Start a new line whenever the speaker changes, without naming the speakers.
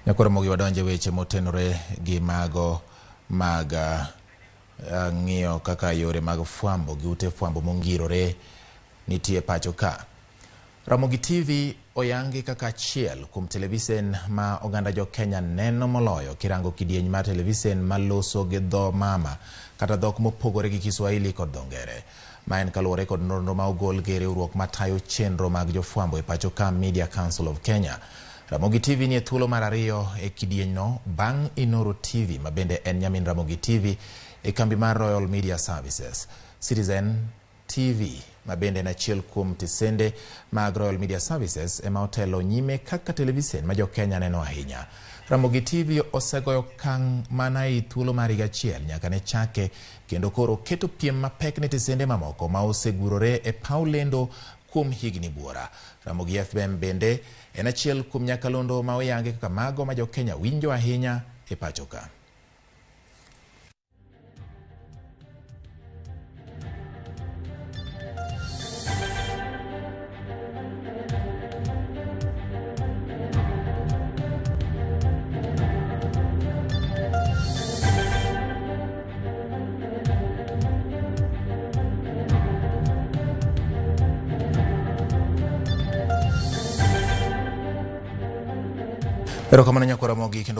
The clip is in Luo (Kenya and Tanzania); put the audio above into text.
Nyakwar Ramogi, wadonje weche motenore gi mago mag ng'iyo kaka yore mag fwambo gi ute fwambo mongirore nitie pacho ka. Ramogi TV oyangi kaka achiel kuom televisen ma oganda jo Kenya neno moloyo kirango kidieny mar televisen maloso gi dho mama kata dhok mopogore gi Kiswahili kod dho Ngere. Ma en kaluwore kod nonro ma ogol gi riwruok matayo chenro mag jofwambo e pacho ka, Media Council of Kenya. Ramogi TV nie thuolo mar ariyo e kidienyno bang' Inoro TV, ma bende en nyamin Ramogi TV e kambi mar Royal Media Services. Citizen TV, ma bende en achiel kuom tisende mag Royal Media Services, ema otelo nyime kaka televisen ma jo-Kenya neno ahinya. Ramogi TV osegoyo okang' mana ei thuolo mar higa achiel nyaka ne chake, kendo koro keto piem mapek ne tisende mamoko ma osegurore e paw lendo kuom higni buora. Ramogi FM bende en achiel kuom nyakalondo ma oyangi kaka mago ma jo-Kenya winjo ahinya e pacho ka. Erokamano nyakwar Ramogi kendo.